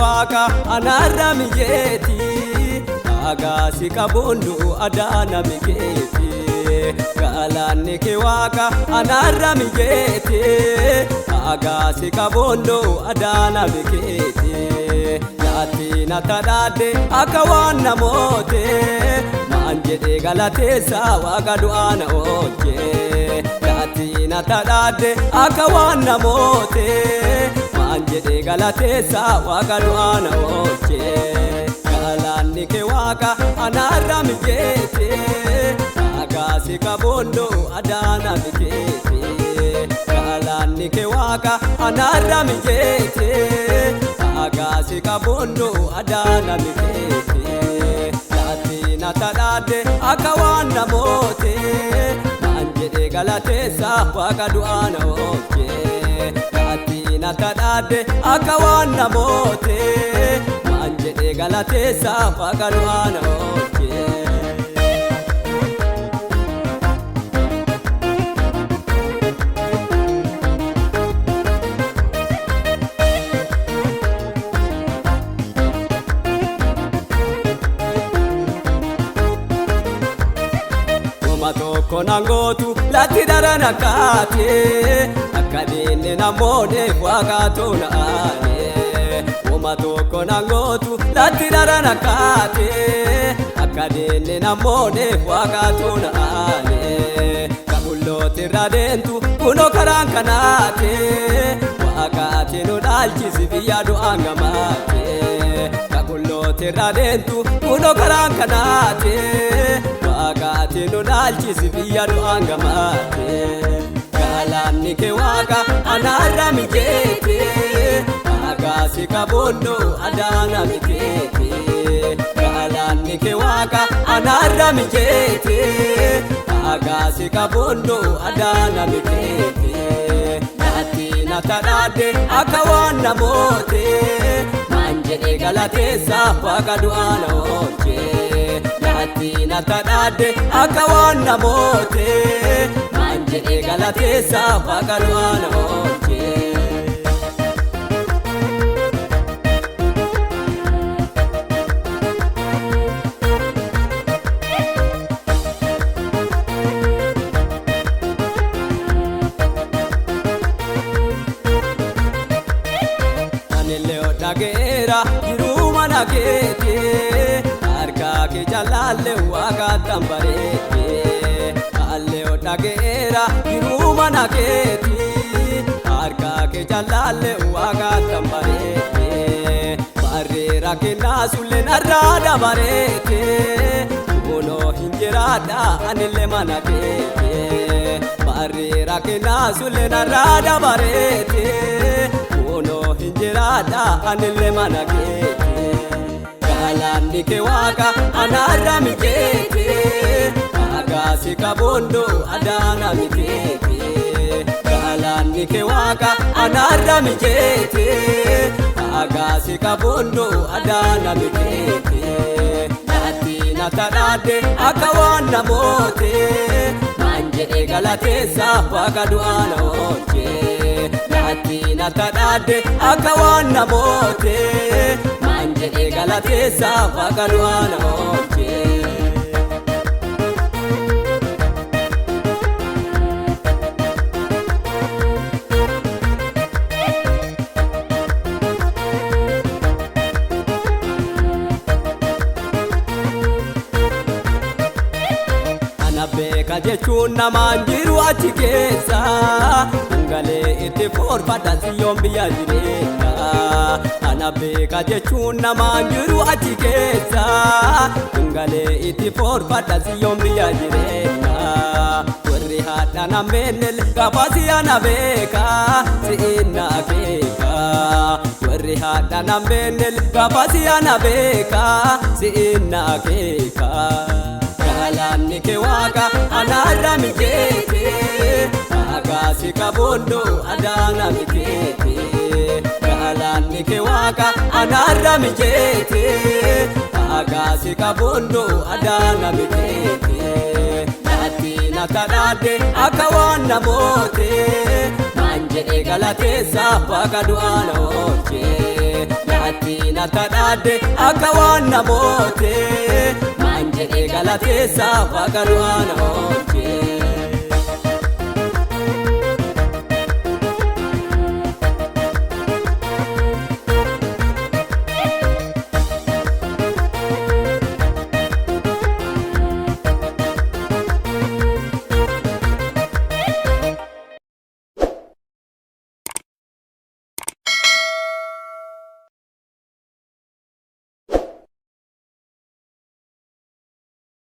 waaqa anaarra mijeeti agaasi qabundu adaana mikeeti galaanni kee waaqa anaarra mijeeti agaasi qabundu adaana mikeeti laatti na tadhaadde akka waan namoote maan jedhee galateessa waaqa du'aa na oolche laatti na tadhaadde akka waan namoote maan jedhee galateessa waaqa du'aa na oolche galaanni kee waaqa anaarra mijeete agaasi qabondo adaana mikeete galaanni kee waaqa anaarra mijeete agaasi qabondo adaana mikeete laatti na tadhaadde akka waan namoote maan jedhee galateessa waaqa du'aa na oolche laatti na tadhaadde akka waan namoote maan jedhee galateessa waaqa du'aa na oolche. Uma tokko nangootu latti daran akkaate akka diinni namoonneef waaqaatu na aane. Uma tokko nangootu latti daran akkaate akka diinni namoonneef waaqaatu na aane. Qabullooti irra deemtu kunoo karaan kanaate waaqaati nu dhaalchisi biyya du'aan gamaate. Qabullooti irra deemtu kunoo karaan kanaate. Waaqaati nu dhaalchisi biyya du'aan gamaate. Galaanni kee waaqa anaarra mijeete agaasi qabondo adaana mikeete. Galaanni kee waaqa anaarra mijeete agaasi qabondo adaana mikeete. Laatti na tadhaadde akka waan namoote maan jedhee galateessa waaqa du'aa na oolche. Laatti na tadhaadde akka waan namoote maan jedhee galateessa waaqa du'aa na oolche. Anillee dhaga'eera jiruu mana keeti harka kee jalaallee waaqaatti bareede. Allee dhaga'eera jiruu mana keeti harka kee jalaallee waaqaatti bareede. Barreera kennaa sullee narraa dabareete kunoo hin jiraadha anillee mana keeti. Barreera kennaa sullee narraa dabareete. Kunoo hin jiraadha anillee mana keeti. Galaanni kee waaqa anaarra mijeete agaasi qabondo adaana mikeete. Galaanni kee waaqa anaarra mijeete agaasi qabondo adaana mikeete. Laatti na tadhaadde akka waan namoote maan jedhee galateessa waaqa du'aa na oolche. Laatti na tadhaadde akka waan namoote maan jedhee galateessa waaqa du'aa na oolche. Ana beeka jechuun namaan jiru achi keessa dhangalee itti foorfadha siyyoon biyya jireenya. Ana beeka jechuun namaan jiru achi keessa dhangalee itti foorfadha siyyoon biyya jireenya. Warri haadha na beenne gaafasi ana beeka si'in na akeeka. Warri haadha na beenne gaafasi ana beeka si'in na akeeka. Galaanni kee waaqa anaarra mijeete agaasi qabondo adaana mikeete. Galaanni kee waaqa anaarra mijeete agaasi qabondo adaana mikeete. Laatti na tadhaadde akka waan namoote maan Jedhee galateessa waaqa du'aa na oolchee. Naatti na dhaadde akka waan namoote. Maan jedhee galateessa waaqa du'aa na oolchee.